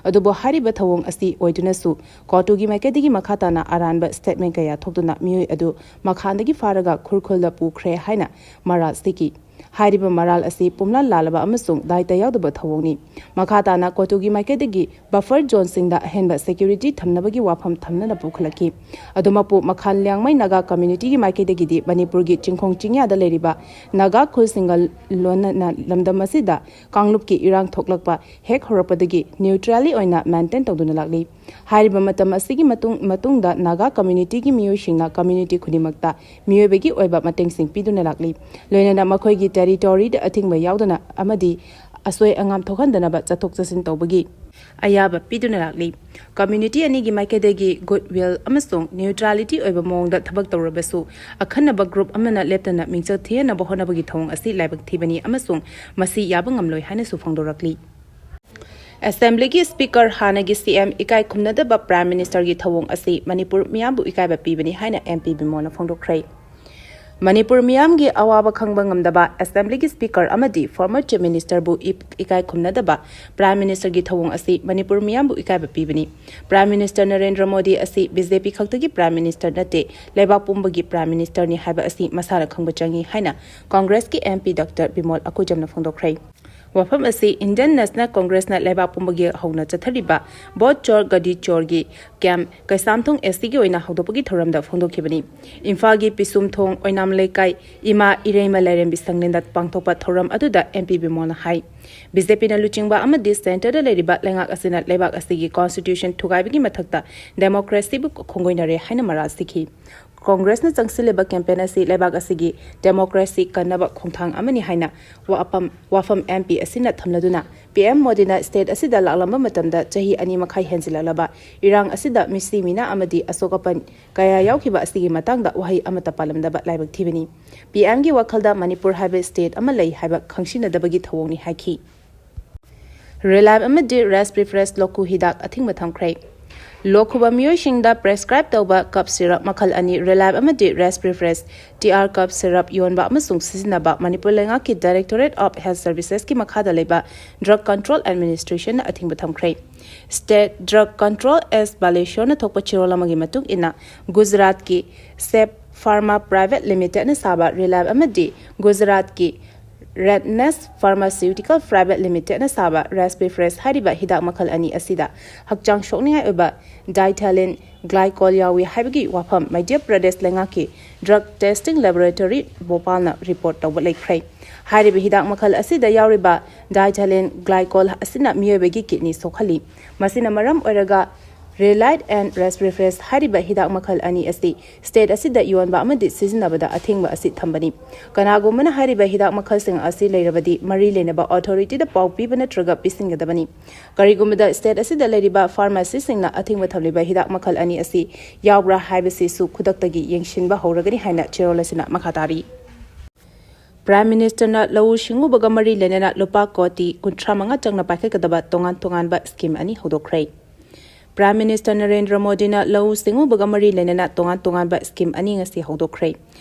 ꯑꯗꯨꯕꯨ ꯍꯥꯏꯔꯤꯕ ꯊꯧꯑꯣꯡ ꯑꯁꯤ ꯑꯣꯏꯗꯨꯅꯁꯨ ꯀꯣꯇꯨꯒꯤ ꯃꯥꯏꯀꯩꯗꯒꯤ ꯃꯈꯥ ꯇꯥꯅ ꯑꯔꯥꯟꯕ ꯁ꯭ꯇꯦꯠꯃꯦꯟ ꯀꯌꯥ ꯊꯣꯛꯇꯨꯅ ꯃꯤꯑꯣꯏ ꯑꯗꯨ ꯃꯈꯥꯟꯗꯒꯤ ꯐꯥꯔꯒ ꯈꯨꯔꯈꯨꯜꯗ ꯄꯨꯈ꯭ꯔꯦ ꯍꯥꯏꯅ ꯃꯔꯥꯜ ꯁꯤꯈꯤ꯫ ꯍꯥꯏꯔꯤꯕ ꯃꯔꯥꯜ ꯑꯁꯤ ꯄꯨꯝꯂꯥꯜ ꯂꯥꯜꯂꯕ ꯑꯃꯁꯨꯡ ꯗꯥꯏꯇ ꯌꯥꯎꯗꯕ ꯊꯧꯑꯣꯡꯅꯤ꯫ ꯃꯈꯥ ꯇꯥꯅ ꯀꯣꯇꯨꯒꯤ ꯃꯥꯏꯀꯩꯗꯒꯤ ꯕꯐꯔ ꯖꯣꯟꯁꯤꯡꯗ ꯑꯍꯦꯟꯕ ꯁꯦꯀ꯭ꯌꯨꯔꯤꯇꯤ ꯊꯝꯅꯕꯒꯤ ꯋꯥꯐꯝ ꯊꯝꯅꯅ ꯄꯨꯈꯠꯂꯛꯈꯤ꯫ ꯑꯗꯨꯃꯛꯄꯨ ꯃꯈꯥ ꯂꯤꯌꯥꯡꯃꯩ ꯅꯥꯒꯥ ꯀꯝꯃ꯭ꯌꯨꯅꯤꯇꯤꯒꯤ ꯃꯥꯏꯀꯩꯗꯒꯤꯗꯤ ꯃꯅꯤꯄꯨꯔꯒꯤ ꯆꯤꯡꯈꯣꯡ ꯆꯤꯡꯌꯥꯗ ꯂꯩꯔꯤꯕ ꯅꯥꯒꯥ ꯈꯨꯜꯁꯤꯡꯒ ꯂꯣꯟꯅꯅ ꯂꯝꯗꯝ ꯑꯁꯤꯗ ꯀꯥꯡꯂꯨꯞꯀꯤ ꯏꯔꯥꯡ ꯊꯣꯛꯂꯛꯄ ꯍꯦꯛ ꯍꯧꯔꯛꯄꯗꯒꯤ ꯅ꯭ꯌꯨꯇ꯭ꯔꯦꯜꯂꯤ ꯑꯣꯏꯅ ꯃꯦꯟꯇꯦꯟ ꯇꯧꯗꯨꯅ ꯂꯥꯛꯂꯤ꯫ ꯍꯥꯏꯔꯤꯕ ꯃꯇꯝ ꯑꯁꯤꯒꯤ ꯃꯇꯨꯡ ꯃꯇꯨꯡꯗ ꯅꯥꯒꯥ ꯀꯝꯃ꯭ꯌꯨꯅꯤꯇꯤꯒꯤ ꯃꯤꯑꯣꯏꯁꯤꯡꯅ ꯀꯝꯃ꯭ꯌꯨꯅꯤꯇꯤ ꯈꯨꯗꯤꯡꯃꯛꯇ ꯃꯤꯑꯣꯏꯕꯒꯤ ꯑꯣꯏꯕ ꯃꯇꯦꯡꯁꯤꯡ ꯄꯤꯗꯨꯅ ꯂꯥꯛꯂꯤ꯫ ꯂꯣꯏꯅꯅ ꯃꯈꯣꯏꯒꯤ ꯇꯦꯔꯤꯇꯣꯔꯤꯗ ꯑꯊꯤꯡꯕ ꯌꯥꯎꯗꯅ ꯑꯃꯗꯤ ꯑꯁꯣꯏ ꯑꯉꯥꯝ ꯊꯣꯛꯍꯟꯗꯅꯕ ꯆꯠꯊꯣꯛ ꯆꯠꯁꯤꯟ ꯇꯧꯕꯒꯤ ꯑꯌꯥꯕ ꯄꯤꯗꯨꯅ ꯂꯥꯛꯂꯤ꯫ ꯀꯝꯃ꯭ꯌꯨꯅꯤꯇꯤ ꯑꯅꯤꯒꯤ ꯃꯥꯏꯀꯩꯗꯒꯤ ꯒꯨꯗ ꯋꯤꯜ ꯑꯃꯁꯨꯡ ꯅ꯭ꯌꯨꯇ꯭ꯔꯦꯂꯤꯇꯤ ꯑꯣꯏꯕ ꯃꯑꯣꯡꯗ ꯊꯕꯛ ꯇꯧꯔꯕꯁꯨ, ꯑꯈꯟꯅꯕ ꯒ꯭ꯔꯨꯞ ꯑꯃꯅ ꯂꯦꯞꯇꯅ ꯃꯤꯡꯆꯠ ꯊꯤꯍꯟꯅꯕ ꯍꯣꯠꯅꯕꯒꯤ ꯊꯧꯑꯣꯡ ꯑꯁꯤ ꯂꯥꯏꯕꯛ ꯊꯤꯕꯅꯤ ꯑꯃꯁꯨꯡ ꯃꯁꯤ ꯌꯥꯕ ꯉꯝꯂꯣꯏ ꯍꯥꯏꯅꯁꯨ ꯐꯣꯡꯗꯣꯔꯛꯂꯤ꯫ ꯑꯦꯁꯦꯝꯕ꯭ꯂꯤꯒꯤ ꯁ꯭ꯄꯤꯀꯔ, ꯍꯥꯟꯅꯒꯤ ꯁꯤ ꯑꯦꯝ ꯏꯀꯥꯏ ꯈꯨꯝꯅꯗꯕ ꯄ꯭ꯔꯥꯏꯝ ꯃꯤꯅꯤꯁꯇꯔꯒꯤ ꯊꯧꯑꯣꯡ ꯑꯁꯤ ꯃꯅꯤꯄꯨꯔ ꯃꯤꯌꯥꯝꯕꯨ ꯏꯀꯥꯏꯕ ꯄꯤꯕꯅꯤ ꯍꯥꯏꯅ ꯑꯦꯝ ꯄꯤ ꯕꯤꯃꯣꯜꯅ ꯐꯣꯡꯗꯣꯛꯈ꯭ꯔꯦ꯫ ꯃꯅꯤꯄꯨꯔ ꯃꯤꯌꯥꯝꯒꯤ ꯑꯋꯥꯕ ꯈꯪꯕ ꯉꯝꯗꯕ ꯑꯦꯁꯦꯝꯕ꯭ꯂꯤꯒꯤ ꯁ꯭ꯄꯤꯀꯔ ꯑꯃꯗꯤ ꯐꯣꯔꯃꯔ ꯆꯤꯐ ꯃꯤꯅꯤꯁꯇꯔꯕꯨ ꯏ-, ꯏꯀꯥꯏ ꯈꯨꯝꯅꯗꯕ ꯄ꯭ꯔꯥꯏꯝ ꯃꯤꯅꯤꯁꯇꯔꯒꯤ ꯊꯧꯑꯣꯡ ꯑꯁꯤ ꯃꯅꯤꯄꯨꯔ ꯃꯤꯌꯥꯝꯕꯨ ꯏꯀꯥꯏꯕ ꯄꯤꯕꯅꯤ꯫ ꯄ꯭ꯔꯥꯏꯝ ꯃꯤꯅꯤꯁꯇꯔ ꯅꯔꯦꯟꯗ꯭ꯔ ꯃꯣꯗꯤ ꯑꯁꯤ ꯕꯤ ꯖꯦ ꯄꯤ ꯈꯛꯇꯒꯤ ꯄ꯭ꯔꯥꯏꯝ ꯃꯤꯅꯤꯁꯇꯔ ꯅꯠꯇꯦ, ꯂꯩꯕꯥꯛ ꯄꯨꯝꯕꯒꯤ ꯄ꯭ꯔꯥꯏꯝ ꯃꯤꯅꯤꯁꯇꯔꯅꯤ ꯍꯥꯏꯕ ꯑꯁꯤ ꯃꯁꯥꯅ ꯈꯪꯕ ꯆꯪꯏ ꯍꯥꯏꯅ ꯀꯣꯡꯒ꯭ꯔꯦꯁꯀꯤ ꯑꯦꯝ ꯄꯤ ꯗꯣꯛꯇꯔ ꯕꯤꯃꯣꯜ ꯑꯀꯨꯖꯝꯅ ꯐꯣꯡꯗꯣꯛꯈ꯭ꯔꯦ꯫ ꯋꯥꯐꯝ ꯑꯁꯤ ꯏꯟꯗꯤꯌꯟ ꯅꯦꯁꯅꯦꯜ ꯀꯣꯡꯒ꯭ꯔꯦꯁꯅ ꯂꯩꯕꯥꯛ ꯄꯨꯝꯕꯒꯤ ꯍꯧꯅ ꯆꯠꯊꯔꯤꯕ ꯚꯣꯠ ꯆꯣꯔ ꯒꯗꯤ ꯆꯣꯔꯒꯤ ꯀꯦꯝ ꯀꯩꯁꯥꯝꯊꯣꯡ ꯑꯦꯁ ꯇꯤꯒꯤ ꯑꯣꯏꯅ ꯍꯧꯗꯣꯛꯄꯒꯤ ꯊꯧꯔꯝꯗ ꯐꯣꯡꯗꯣꯛꯈꯤꯕꯅꯤ꯫ ꯏꯝꯐꯥꯜꯒꯤ ꯄꯤꯁꯨꯝꯊꯣꯡ ꯑꯣꯏꯅꯥꯝ ꯂꯩꯀꯥꯏ ꯏꯃꯥ ꯏꯔꯩꯃ ꯂꯥꯏꯔꯦꯝꯕꯤ ꯁꯪꯂꯦꯟꯗ ꯄꯥꯡꯊꯣꯛꯄ ꯊꯧꯔꯝ ꯑꯗꯨꯗ ꯑꯦꯝ ꯄꯤ ꯕꯤꯃꯣꯜꯅ ꯍꯥꯏ, ꯕꯤ ꯖꯦ ꯄꯤꯅ ꯂꯨꯆꯤꯡꯕ ꯑꯃꯗꯤ ꯁꯦꯟꯇꯔꯗ ꯂꯩꯔꯤꯕ ꯂꯩꯉꯥꯛ ꯑꯁꯤꯅ ꯂꯩꯕꯥꯛ ꯑꯁꯤꯒꯤ ꯀꯣꯟꯁꯇꯤꯇ꯭ꯌꯨꯁꯟ ꯊꯨꯒꯥꯏꯕꯒꯤ ꯃꯊꯛꯇ ꯗꯦꯃꯣꯀ꯭ꯔꯦꯁꯤꯕꯨ ꯈꯣꯡꯒꯣꯏꯅꯔꯦ ꯍꯥꯏꯅ ꯃꯔꯥꯜ ꯁꯤꯈꯤ꯫ ꯀꯣꯡꯒ꯭ꯔꯦꯁꯅ ꯆꯪꯁꯤꯜꯂꯤꯕ ꯀꯦꯝꯄꯦꯟ ꯑꯁꯤ ꯂꯩꯕꯥꯛ ꯑꯁꯤꯒꯤ ꯗꯦꯃꯣꯀ꯭ꯔꯦꯁꯤ ꯀꯟꯅꯕ ꯈꯣꯡꯊꯥꯡ ꯑꯃꯅꯤ ꯍꯥꯏꯅ ꯋꯥꯐꯝ, ꯋꯥꯐꯝ ꯑꯦꯝ ꯄꯤ ꯑꯁꯤꯅ ꯊꯝꯂꯗꯨꯅ, ꯄꯤ ꯑꯦꯝ ꯃꯣꯗꯤꯅ ꯁ꯭ꯇꯦꯠ ꯑꯁꯤꯗ ꯂꯥꯛꯂꯝꯕ ꯃꯇꯝꯗ ꯆꯍꯤ ꯑꯅꯤ ꯃꯈꯥꯏ ꯍꯦꯟꯖꯤꯜꯂꯛꯂꯕ ꯏꯔꯥꯡ ꯑꯁꯤꯗ ꯃꯤꯁꯤ ꯃꯤꯅꯥ ꯑꯃꯗꯤ ꯑꯁꯣꯛ ꯑꯄꯟ ꯀꯌꯥ ꯌꯥꯎꯈꯤꯕ ꯑꯁꯤꯒꯤ ꯃꯇꯥꯡꯗ ꯋꯥꯍꯩ ꯑꯃꯠꯇ ꯄꯥꯜꯂꯝꯗꯕ ꯂꯥꯏꯕꯛ ꯊꯤꯕꯅꯤ꯫ ꯄꯤ ꯑꯦꯝꯒꯤ ꯋꯥꯈꯜꯗ ꯃꯅꯤꯄꯨꯔ ꯍꯥꯏꯕ ꯁ꯭ꯇꯦꯠ ꯑꯃ ꯂꯩ ꯍꯥꯏꯕ ꯈꯪꯁꯤꯟꯅꯗꯕꯒꯤ ꯊꯧꯑꯣꯡꯅꯤ ꯍꯥꯏꯈꯤ꯫ ꯔꯤꯂꯥꯏꯞ ꯑꯃꯗꯤ ꯔꯦꯁ ꯄ꯭ꯔꯤꯐ꯭ꯔꯦꯁ ꯂꯣꯀꯨ ꯍꯤꯗꯥꯛ ꯑꯊꯤꯡꯕ ꯊꯝꯈ꯭ꯔꯦ꯫ ꯂꯣꯀꯨꯕ ꯃꯤꯑꯣꯏꯁꯤꯡꯗ ꯄ꯭ꯔꯦꯁꯀ꯭ꯔꯥꯏꯕ ꯇꯧꯕ ꯀꯞ ꯁꯤꯔꯞ ꯃꯈꯜ ꯑꯅꯤ, ꯔꯤꯂꯥꯏꯞ ꯑꯃꯗꯤ ꯔꯦꯁ ꯄ꯭ꯔꯤꯐ꯭ꯔꯦꯁ ꯇꯤ ꯑꯥꯔ ꯀꯞ ꯁꯤꯔꯞ ꯌꯣꯟꯕ ꯑꯃꯁꯨꯡ ꯁꯤꯖꯤꯟꯅꯕ ꯃꯅꯤꯄꯨꯔ ꯂꯩꯉꯥꯛꯀꯤ ꯗꯥꯏꯔꯦꯛꯇꯣꯔꯦꯠ ꯑꯣꯐ ꯍꯦꯜꯊ ꯁꯔꯚꯤꯁꯦꯁꯀꯤ ꯃꯈꯥꯗ ꯂꯩꯕ ꯗ꯭ꯔꯒ ꯀꯟꯇ꯭ꯔꯣꯜ ꯑꯦꯗꯃꯤꯅꯤꯁꯇ꯭ꯔꯦꯁꯟꯅ ꯑꯊꯤꯡꯕ ꯊꯝꯈ꯭ꯔꯦ꯫ ꯁ꯭ꯇꯦꯠ ꯗ꯭ꯔꯒ ꯀꯟꯇ꯭ꯔꯣꯜ ꯑꯦꯁ ꯕꯥꯂꯦꯁꯣꯔꯅ ꯊꯣꯛꯄ ꯆꯦꯔꯣꯜ ꯑꯃꯒꯤ ꯃꯇꯨꯡ ꯏꯟꯅ, ꯒꯨꯖꯔꯥꯠꯀꯤ ꯁꯦꯞ ꯐꯥꯔꯃꯥ ꯄ꯭ꯔꯥꯏꯚꯦꯠ ꯂꯤꯃꯤꯇꯦꯗꯅ ꯁꯥꯕ ꯔꯤꯂꯥꯏꯞ ꯑꯃꯗꯤ ꯒꯨꯖꯔꯥꯠꯀꯤ Redness Pharmaceutical Private Limitedꯅ ꯁꯥꯕ Respifresh ꯍꯥꯏꯔꯤꯕ ꯍꯤꯗꯥꯛ ꯃꯈꯜ ꯑꯅꯤ ꯑꯁꯤꯗ ꯍꯛꯆꯥꯡ ꯁꯣꯛꯅꯤꯡꯉꯥꯏ ꯑꯣꯏꯕ diethylene glycol ꯌꯥꯎꯏ ꯍꯥꯏꯕꯒꯤ ꯋꯥꯐꯝ ꯃꯙ꯭ꯌ ꯄ꯭ꯔꯗꯦꯁ ꯂꯩꯉꯥꯛꯀꯤ Drug Testing Laboratory ꯚꯣꯄꯥꯜꯅ ꯔꯤꯄꯣꯔꯠ ꯇꯧꯕ ꯂꯩꯈ꯭ꯔꯦ꯫ ꯍꯥꯏꯔꯤꯕ ꯍꯤꯗꯥꯛ ꯃꯈꯜ ꯑꯁꯤꯗ ꯌꯥꯎꯔꯤꯕ diethylene glycol ꯑꯁꯤꯅ ꯃꯤꯑꯣꯏꯕꯒꯤ ꯀꯤꯗꯅꯤ ꯁꯣꯛꯍꯜꯂꯤ꯫ ꯃꯁꯤꯅ ꯃꯔꯝ ꯑꯣꯏꯔꯒ Relight and Respifresh ꯍꯥꯏꯔꯤꯕ ꯍꯤꯗꯥꯛ ꯃꯈꯜ ꯑꯅꯤ ꯑꯁꯤ state ꯑꯁꯤꯗ ꯌꯣꯟꯕ ꯑꯃꯗꯤ ꯁꯤꯖꯤꯟꯅꯕꯗ ꯑꯊꯤꯡꯕ ꯑꯁꯤ ꯊꯝꯕꯅꯤ꯫ ꯀꯅꯥꯒꯨꯝꯕꯅ ꯍꯥꯏꯔꯤꯕ ꯍꯤꯗꯥꯛ ꯃꯈꯜꯁꯤꯡ ꯑꯁꯤ ꯂꯩꯔꯕꯗꯤ ꯃꯔꯤ ꯂꯩꯅꯕ authorityꯗ ꯄꯥꯎ ꯄꯤꯕ ꯅꯠꯇ꯭ꯔꯒ ꯄꯤꯁꯤꯟꯒꯗꯕꯅꯤ꯫ ꯀꯔꯤꯒꯨꯝꯕꯗ state ꯑꯁꯤꯗ ꯂꯩꯔꯤꯕ pharmacyꯁꯤꯡꯅ ꯑꯊꯤꯡꯕ ꯊꯝꯂꯤꯕ ꯍꯤꯗꯥꯛ ꯃꯈꯜ ꯑꯅꯤ ꯑꯁꯤ ꯌꯥꯎꯕ꯭ꯔꯥ ꯍꯥꯏꯕꯁꯤꯁꯨ ꯈꯨꯗꯛꯇꯒꯤ ꯌꯦꯡꯁꯤꯟꯕ ꯍꯧꯔꯒꯅꯤ ꯍꯥꯏꯅ ꯆꯦꯔꯣꯜ ꯑꯁꯤꯅ ꯃꯈꯥ ꯇꯥꯔꯤ꯫ Prime Ministerꯅ ꯂꯧꯎ ꯁꯤꯡꯎꯕꯒ ꯃꯔꯤ ꯂꯩꯅꯅ ꯂꯨꯄꯥ ꯀꯣꯇꯤ ꯀꯨꯟꯊ꯭ꯔꯥ ꯃꯉꯥ ꯆꯪꯅ ꯄꯥꯏꯈꯠꯀꯗꯕ ꯇꯣꯉꯥꯟ ꯇꯣꯉꯥꯟꯕ scheme ꯑꯅꯤ ꯍꯧꯗꯣꯛꯈ꯭ꯔꯦ꯫ Prime Minister ꯅꯔꯦꯟꯗ꯭ꯔ ꯃꯣꯗꯤꯅ ꯂꯧꯎ ꯁꯤꯡꯎꯕꯒ ꯃꯔꯤ ꯂꯩꯅꯅ ꯇꯣꯉꯥꯟ ꯇꯣꯉꯥꯟꯕ scheme ꯑꯅꯤ ꯉꯁꯤ ꯍꯧꯗꯣꯛꯈ꯭ꯔꯦ꯫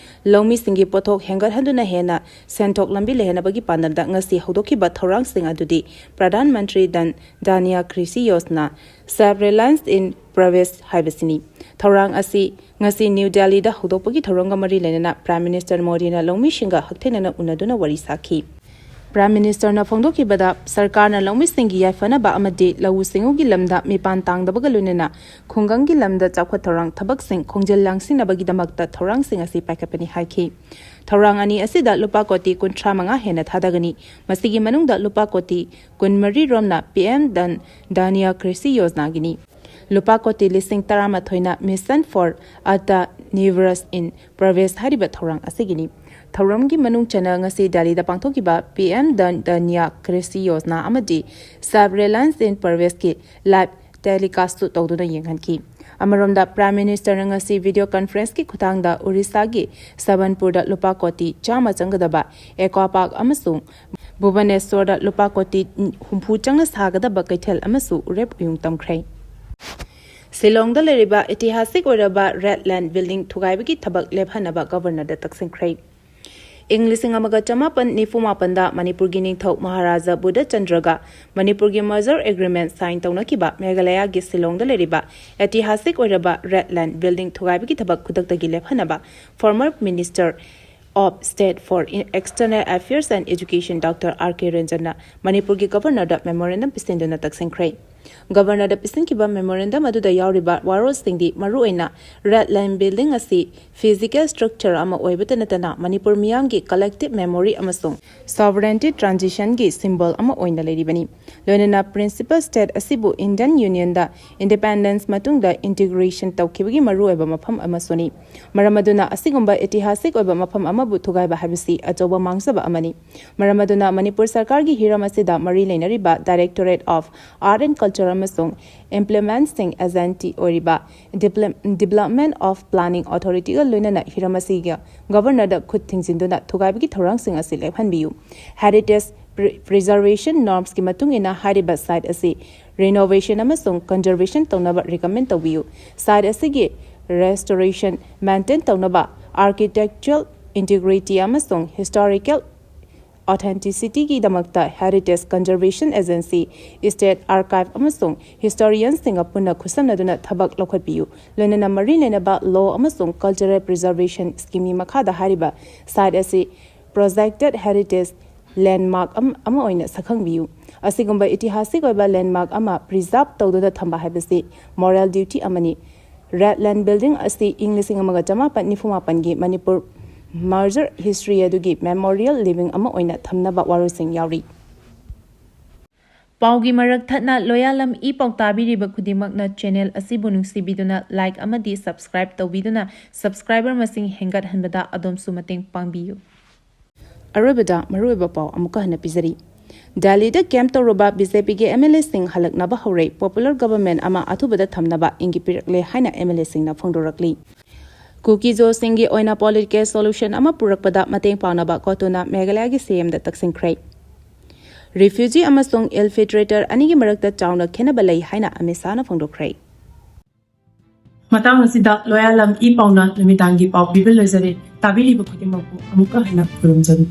ꯂꯧꯃꯤꯁꯤꯡꯒꯤ ꯄꯣꯠꯊꯣꯛ ꯍꯦꯟꯒꯠꯍꯟꯗꯨꯅ ꯍꯦꯟꯅ ꯁꯦꯟꯊꯣꯛ ꯂꯝꯕꯤ ꯂꯩꯍꯟꯅꯕꯒꯤ ꯄꯥꯟꯗꯝꯗ ꯉꯁꯤ ꯍꯧꯗꯣꯛꯈꯤꯕ ꯊꯧꯔꯥꯡꯁꯤꯡ ꯑꯗꯨꯗꯤ Pradhan Mantri Dhan Dhanya Krishi Yojana, Self Reliance in Pravesh ꯍꯥꯏꯕꯁꯤꯅꯤ꯫ ꯊꯧꯔꯥꯡ ꯑꯁꯤ ꯉꯁꯤ ꯅ꯭ꯌꯨ ꯗꯦꯜꯂꯤꯗ ꯍꯧꯗꯣꯛꯄꯒꯤ ꯊꯧꯔꯝꯒ ꯃꯔꯤ ꯂꯩꯅꯅ Prime Minister ꯃꯣꯗꯤꯅ ꯂꯧꯃꯤꯁꯤꯡꯒ ꯍꯛꯊꯦꯡꯅꯅ ꯎꯅꯗꯨꯅ ꯋꯥꯔꯤ ꯁꯥꯈꯤ꯫ Prime Ministerꯅ ꯐꯣꯡꯗꯣꯛꯈꯤꯕꯗ ꯁꯔꯀꯥꯔꯅ ꯂꯧꯃꯤꯁꯤꯡꯒꯤ ꯌꯥꯏꯐꯅꯕ ꯑꯃꯗꯤ ꯂꯧꯎ ꯁꯤꯡꯎꯒꯤ ꯂꯝꯗ ꯃꯤꯄꯥꯟ ꯇꯥꯡꯗꯕꯒ ꯂꯣꯏꯅꯅ ꯈꯨꯡꯒꯪꯒꯤ ꯂꯝꯗ ꯆꯥꯎꯈꯠ ꯊꯧꯔꯥꯡ ꯊꯕꯛꯁꯤꯡ ꯈꯣꯡꯖꯦꯜ ꯂꯥꯡꯁꯤꯟꯅꯕꯒꯤꯗꯃꯛꯇ ꯊꯧꯔꯥꯡꯁꯤꯡ ꯑꯁꯤ ꯄꯥꯏꯈꯠꯄꯅꯤ ꯍꯥꯏꯈꯤ꯫ ꯊꯧꯔꯥꯡ ꯑꯅꯤ ꯑꯁꯤꯗ ꯂꯨꯄꯥ ꯀꯣꯇꯤ ꯀꯨꯟꯊ꯭ꯔꯥ ꯃꯉꯥ ꯍꯦꯟꯅ ꯊꯥꯗꯒꯅꯤ꯫ ꯃꯁꯤꯒꯤ ꯃꯅꯨꯡꯗ ꯂꯨꯄꯥ ꯀꯣꯇꯤ ꯀꯨꯟꯃꯔꯤ ꯔꯣꯝꯅ P M Dhan Dhanya Krishi Yojanaꯒꯤꯅꯤ꯫ ꯂꯨꯄꯥ ꯀꯣꯇꯤ ꯂꯤꯁꯤꯡ ꯇꯔꯥꯃꯥꯊꯣꯏꯅ Mission for Atmanirbhar in Pravesh ꯍꯥꯏꯔꯤꯕ ꯊꯧꯔꯥꯡ ꯑꯁꯤꯒꯤꯅꯤ꯫ ꯊꯧꯔꯝꯒꯤ ꯃꯅꯨꯡ ꯆꯟꯅ ꯉꯁꯤ ꯗꯦꯜꯂꯤꯗ ꯄꯥꯡꯊꯣꯛꯈꯤꯕ P M Dhan Dhanya Krishi Yojana ꯑꯃꯗꯤ Self Reliance in Praveshꯀꯤ live telecastꯁꯨ ꯇꯧꯗꯨꯅ ꯌꯦꯡꯍꯟꯈꯤ꯫ ꯑꯃꯔꯣꯝꯗ Prime Ministerꯅ ꯉꯁꯤ video conferenceꯀꯤ ꯈꯨꯠꯊꯥꯡꯗ Orissaꯒꯤ ꯁꯕꯟꯄꯨꯔꯗ ꯂꯨꯄꯥ ꯀꯣꯇꯤ ꯆꯥꯝꯃ ꯆꯪꯒꯗꯕ aqua park ꯑꯃꯁꯨꯡ ꯚꯨꯕꯅꯦꯁ꯭ꯋꯔꯗ ꯂꯨꯄꯥ ꯀꯣꯇꯤ ꯍꯨꯝꯐꯨ ꯆꯪꯅ ꯁꯥꯒꯗꯕ ꯀꯩꯊꯦꯜ ꯑꯃꯁꯨ ꯎꯔꯦꯞ ꯎꯌꯨꯡ ꯇꯝꯈ꯭ꯔꯦ꯫ ꯁꯤꯂꯣꯡꯗ ꯂꯩꯔꯤꯕ ꯏꯇꯤꯍꯥꯁꯤꯛ ꯑꯣꯏꯔꯕ Red Line Building ꯊꯨꯒꯥꯏꯕꯒꯤ ꯊꯕꯛ ꯂꯦꯞꯍꯟꯅꯕ Governorꯗ ꯇꯛꯁꯤꯟꯈ꯭ꯔꯦ꯫ ꯏꯪ ꯂꯤꯁꯤꯡ ꯑꯃꯒ ꯆꯃꯥꯄꯟ ꯅꯤꯐꯨ ꯃꯥꯄꯟꯗ ꯃꯅꯤꯄꯨꯔꯒꯤ ꯅꯤꯡꯊꯧ ꯃꯍꯥꯔꯥꯖꯥ ꯕꯨꯙꯆꯟꯗ꯭ꯔꯒ ꯃꯅꯤꯄꯨꯔꯒꯤ merger agreement sign ꯇꯧꯅꯈꯤꯕ ꯃꯦꯘꯥꯂꯌꯥꯒꯤ ꯁꯤꯂꯣꯡꯗ ꯂꯩꯔꯤꯕ ꯏꯇꯤꯍꯥꯁꯤꯛ ꯑꯣꯏꯔꯕ Red Line Building ꯊꯨꯒꯥꯏꯕꯒꯤ ꯊꯕꯛ ꯈꯨꯗꯛꯇꯒꯤ ꯂꯦꯞꯍꯟꯅꯕ former minister of State for External Affairs and Education Doctor R K Ranjanꯅ ꯃꯅꯤꯄꯨꯔꯒꯤ Governorꯗ memorandum ꯄꯤꯁꯤꯟꯗꯨꯅ ꯇꯛꯁꯤꯟꯈ꯭ꯔꯦ꯫ Governorꯗ ꯄꯤꯁꯤꯟꯈꯤꯕ memorandum ꯑꯗꯨꯗ ꯌꯥꯎꯔꯤꯕ ꯋꯥꯔꯣꯜꯁꯤꯡꯗꯤ ꯃꯔꯨꯑꯣꯏꯅ Red Line Building ꯑꯁꯤ physical structure ꯑꯃ ꯑꯣꯏꯕꯇ ꯅꯠꯇꯅ ꯃꯅꯤꯄꯨꯔ ꯃꯤꯌꯥꯝꯒꯤ collective memory ꯑꯃꯁꯨꯡ sovereignty transitionꯒꯤ symbol ꯑꯃ ꯑꯣꯏꯅ ꯂꯩꯔꯤꯕꯅꯤ꯫ ꯂꯣꯏꯅꯅ principal state ꯑꯁꯤꯕꯨ Indian Unionꯗ independence ꯃꯇꯨꯡꯗ integration ꯇꯧꯈꯤꯕꯒꯤ ꯃꯔꯨꯑꯣꯏꯕ ꯃꯐꯝ ꯑꯃꯁꯨꯅꯤ꯫ ꯃꯔꯝ ꯑꯗꯨꯅ ꯑꯁꯤꯒꯨꯝꯕ ꯏꯇꯤꯍꯥꯁꯤꯛ ꯑꯣꯏꯕ ꯃꯐꯝ ꯑꯃꯕꯨ ꯊꯨꯒꯥꯏꯕ ꯍꯥꯏꯕꯁꯤ ꯑꯆꯧꯕ ꯃꯥꯡꯖꯕ ꯑꯃꯅꯤ꯫ ꯃꯔꯝ ꯑꯗꯨꯅ ꯃꯅꯤꯄꯨꯔ ꯁꯔꯀꯥꯔꯒꯤ ꯍꯤꯔꯝ ꯑꯁꯤꯗ ꯃꯔꯤ ꯂꯩꯅꯔꯤꯕ Directorate of Art and Culture ꯑꯃꯁꯨꯡ implementing agency ꯑꯣꯏꯔꯤꯕ Develop-, Development of Planning Authorityꯒ ꯂꯣꯏꯅꯅ ꯍꯤꯔꯝ ꯑꯁꯤꯒ Governorꯗ ꯈꯨꯠ ꯊꯤꯡꯖꯤꯟꯗꯨꯅ ꯊꯨꯒꯥꯏꯕꯒꯤ ꯊꯧꯔꯥꯡꯁꯤꯡ ꯑꯁꯤ ꯂꯦꯞꯍꯟꯕꯤꯌꯨ꯫ Heritage pre-, preservation normsꯀꯤ ꯃꯇꯨꯡ ꯏꯟꯅ ꯍꯥꯏꯔꯤꯕ site ꯑꯁꯤ renovation ꯑꯃꯁꯨꯡ conservation ꯇꯧꯅꯕ recommend ꯇꯧꯕꯤꯌꯨ꯫ Site ꯑꯁꯤꯒꯤ restoration, maintain ꯇꯧꯅꯕ, architectural integrity ꯑꯃꯁꯨꯡ historical authenticityꯒꯤꯗꯃꯛꯇ Heritage Conservation Agency, State Archive ꯑꯃꯁꯨꯡ historiansꯁꯤꯡꯒ ꯄꯨꯟꯅ ꯈꯨꯠꯁꯝꯅꯗꯨꯅ ꯊꯕꯛ ꯂꯧꯈꯠꯄꯤꯌꯨ꯫ ꯂꯣꯏꯅꯅ ꯃꯔꯤ ꯂꯩꯅꯕ law ꯑꯃꯁꯨꯡ cultural preservation schemeꯀꯤ ꯃꯈꯥꯗ ꯍꯥꯏꯔꯤꯕ site ꯑꯁꯤ protected heritage landmark ꯑꯃ, ꯑꯃ ꯑꯣꯏꯅ ꯁꯛꯈꯪꯕꯤꯌꯨ꯫ ꯑꯁꯤꯒꯨꯝꯕ ꯏꯇꯤꯍꯥꯁꯤꯛ ꯑꯣꯏꯕ landmark ꯑꯃ preserve ꯇꯧꯗꯨꯅ ꯊꯝꯕ ꯍꯥꯏꯕꯁꯤ moral duty ꯑꯃꯅꯤ꯫ Red Line Building ꯑꯁꯤ ꯏꯪ ꯂꯤꯁꯤꯡ ꯑꯃꯒ ꯆꯃꯥꯄꯟ ꯅꯤꯐꯨ ꯃꯥꯄꯟꯒꯤ ꯃꯅꯤꯄꯨꯔ merger history ꯑꯗꯨꯒꯤ memorial living ꯑꯃ ꯑꯣꯏꯅ ꯊꯝꯅꯕ ꯋꯥꯔꯣꯜꯁꯤꯡ ꯌꯥꯎꯔꯤ꯫ ꯄꯥꯎꯒꯤ ꯃꯔꯛ ꯊꯠꯅ ꯂꯣꯌꯥꯂꯝ ꯏ ꯄꯥꯎ ꯇꯥꯕꯤꯔꯤꯕ ꯈꯨꯗꯤꯡꯃꯛꯅ channel ꯑꯁꯤꯕꯨ ꯅꯨꯡꯁꯤꯕꯤꯗꯨꯅ like ꯑꯃꯗꯤ subscribe ꯇꯧꯕꯤꯗꯨꯅ subscriber ꯃꯁꯤꯡ ꯍꯦꯟꯒꯠꯍꯟꯕꯗ ꯑꯗꯣꯝꯁꯨ ꯃꯇꯦꯡ ꯄꯥꯡꯕꯤꯌꯨ꯫ ꯑꯔꯣꯏꯕꯗ ꯃꯔꯨꯑꯣꯏꯕ ꯄꯥꯎ ꯑꯃꯨꯛꯀ ꯍꯟꯅ ꯄꯤꯖꯔꯤ꯫ ꯗꯦꯜꯂꯤꯗ camp ꯇꯧꯔꯨꯕ BJPꯒꯤ MLAꯁꯤꯡ ꯍꯜꯂꯛꯅꯕ ꯍꯧꯔꯦ꯫ Popular government ꯑꯃ ꯑꯊꯨꯕꯗ ꯊꯝꯅꯕ ꯏꯪꯒꯤꯠ ꯄꯤꯔꯛꯂꯦ ꯍꯥꯏꯅ MLAꯁꯤꯡꯅ ꯐꯣꯡꯗꯣꯔꯛꯂꯤ꯫ ꯀꯨꯀꯤꯖꯣꯁꯤꯡꯒꯤ ꯑꯣꯏꯅ political solution ꯑꯃ ꯄꯨꯔꯛꯄꯗ ꯃꯇꯦꯡ ꯄꯥꯡꯅꯕ ꯀꯣꯇꯨꯅ ꯃꯦꯘꯥꯂꯌꯒꯤ CMꯗ ꯇꯛꯁꯤꯟꯈ꯭ꯔꯦ꯫ Refugee ꯑꯃꯁꯨꯡ infiltrator ꯑꯅꯤꯒꯤ ꯃꯔꯛꯇ ꯆꯥꯎꯅ ꯈꯦꯠꯅꯕ ꯂꯩ ꯍꯥꯏꯅ ꯑꯃꯤꯠ ꯁꯥꯍꯅ ꯐꯣꯡꯗꯣꯛꯈ꯭ꯔꯦ꯫ ꯃꯇꯥꯡ ꯑꯁꯤꯗ ꯂꯣꯌꯥꯂꯝ ꯏ ꯄꯥꯎꯅ ꯅꯨꯃꯤꯗꯥꯡꯒꯤ ꯄꯥꯎ ꯄꯤꯕ ꯂꯣꯏꯖꯔꯦ꯫ ꯇꯥꯕꯤꯔꯤꯕ ꯈꯨꯗꯤꯡꯃꯛꯄꯨ ꯑꯃꯨꯛꯀ ꯍꯟꯅ ꯈꯨꯔꯨꯝꯖꯔꯤ꯫